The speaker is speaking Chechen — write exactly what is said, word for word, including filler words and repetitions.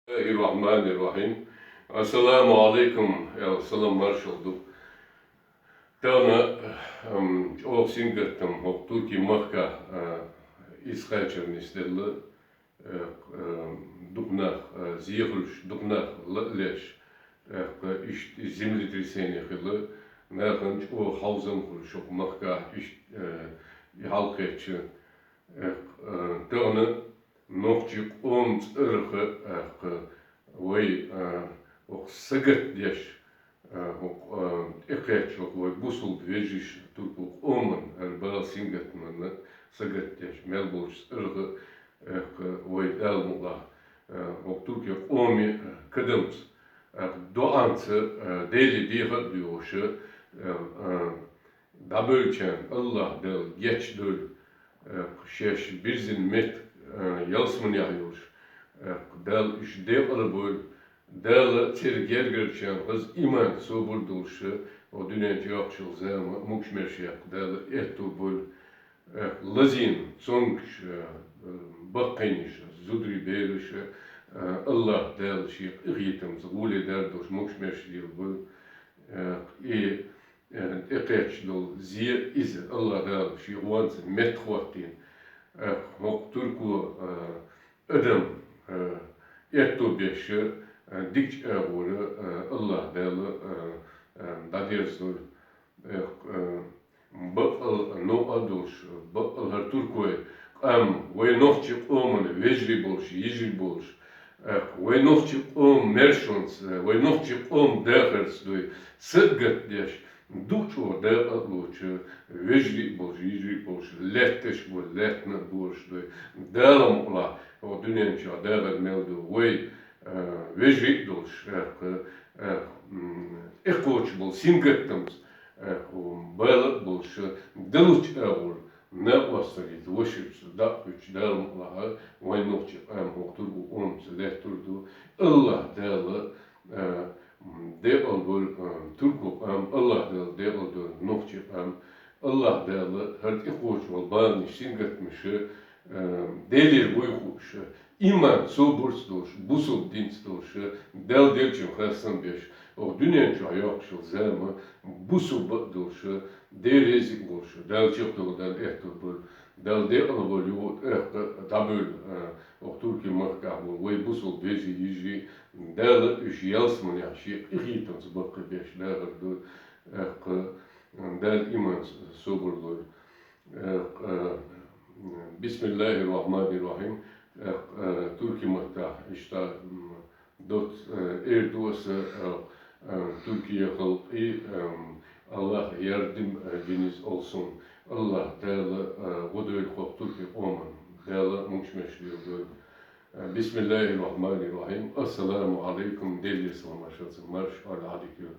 Бисмиллахир-рахманир-рахим. Ассаламу алейкум, аьлла, салам маршалла ду. Тахан, ам, чӀоагӀа сингаттам хӀокху Туркий махкахь, а, иза кхачар нисделла, а, а, дукха нах, а, зе хуьлуш, дукха нах ла а леш, тӀаккха иштта землетрясение хилла, нахана чӀогӀа хьовзам хуьлуш хӀокху махкахь иштта, а, и хьалакхечча, тӀаккха, а, тахан нохчийн къоман цӀарах, тӀаккха, вай, а, хӀокху сагатдеш, а, хӀокху, а, тӀекхаьчча хӀокху вай бусулба вежарий туркойн къоман, хӀара бала сингаттамна сагатдеш мел болчу цӀарах, тӀаккха, вай Дала мукъалахь, а, хӀокху туркойн къоме, а, кадамца, тӀаккха доӀанца, а, Деле дехар а доьхуш, а, а, дӀабевллачарна АллахӀ Дала гечдойла, а, шаьш бирзина меттиг, а, ялсаманехь йолуш, а, Дала уьш декъала бойла, Дала церан гергарчарна хаза иман, собар долуш, хӀокху дуьнен чу йоккхуш йолу зама могуш-маьрша яккха Дала аьтто бойла, а, лазийна, цомгуш, а, баккхийнаш, зударий, бераш, а, АллахӀ Дала шен къинхетамца гӀоле дар долуш могуш-маьрша лелабойла, а, и э, тӀекхаьчна долу зе иза, АллахӀ Дала шен гӀонца меттахӀоттийна, э, хӀокху туркойн, э, адам, э, аьтто беш, э, дикачу агӀора, э, АллахӀ Дала, э, э, дӀадерзадойла. Э, э, баккъал новкъа а долуш, баккъал хӀара туркойн къам, вай нохчийн къоман вежарий болуш, йижарий болуш, э, вай нохчийн къоман маьршонца, вай нохчийн къоман дахарца дуй, са а гатдеш, дукха чӀогӀа дакъа а лоцуш, вежарий а болуш, йижарий а болуш, лаьтташ а болуш, лаьттана а болуш дуй. Дала мукъалахь, хӀокху дуьнен чохь дахар мел ду, вай, а, вежарий а долуш, а, а, м, тӀекхочуш болу сингаттамца, а, бала а болуш, далучу агӀор накъосталлица, вашица дӀа а хӀуьттуш, Дала мукъалахь, вайн нохчийн къам хӀокху туркойн къомца лаьттар а ду. АллахӀ Дала, а, декъала бойла, а, туркойн къам, АллахӀ Дала декъала дойла нохчийн къам, АллахӀ Дала хӀара тӀекхочуш болу баланаш, сингаттамаш, а, Делера буй хууш, иман, собарца долуш, бусулба динца долуш, Дала деллачун хастам беш, хӀокху дуьнен чохь йоккхуш йолу зама бусулба а долуш, Дела реза а волуш, Дала чекхдовла, Дала аьтто бойла, Дала декъала бойла, юха а тӀаккха дӀабевлла, а, хӀокху туркойн махкахь болу вай бусулба вежарий, йижарий, Дала уьш ялсаманехь шен къинхетамца баккхийбеш дахар дойла, тӀаккха Дала иман, собар лойла. Э, э, бисмиллахир-рахманир-рахим. Э, э, туркойн маттахь иштта, м, доцца, э, эр ду аса, э, э, туркойн халкъе, э, АллахӀа ярдам, э, диниза олсун. АллахӀ Дала, э, гӀо дойла хӀокху туркойн къоман. Дала могуш-маьрша леладойла. Э, бисмиллахир-рахманир-рахим. Ассаламу алейкум. Делера салам шуьца. Марша Ӏойла, Ӏадика йойла.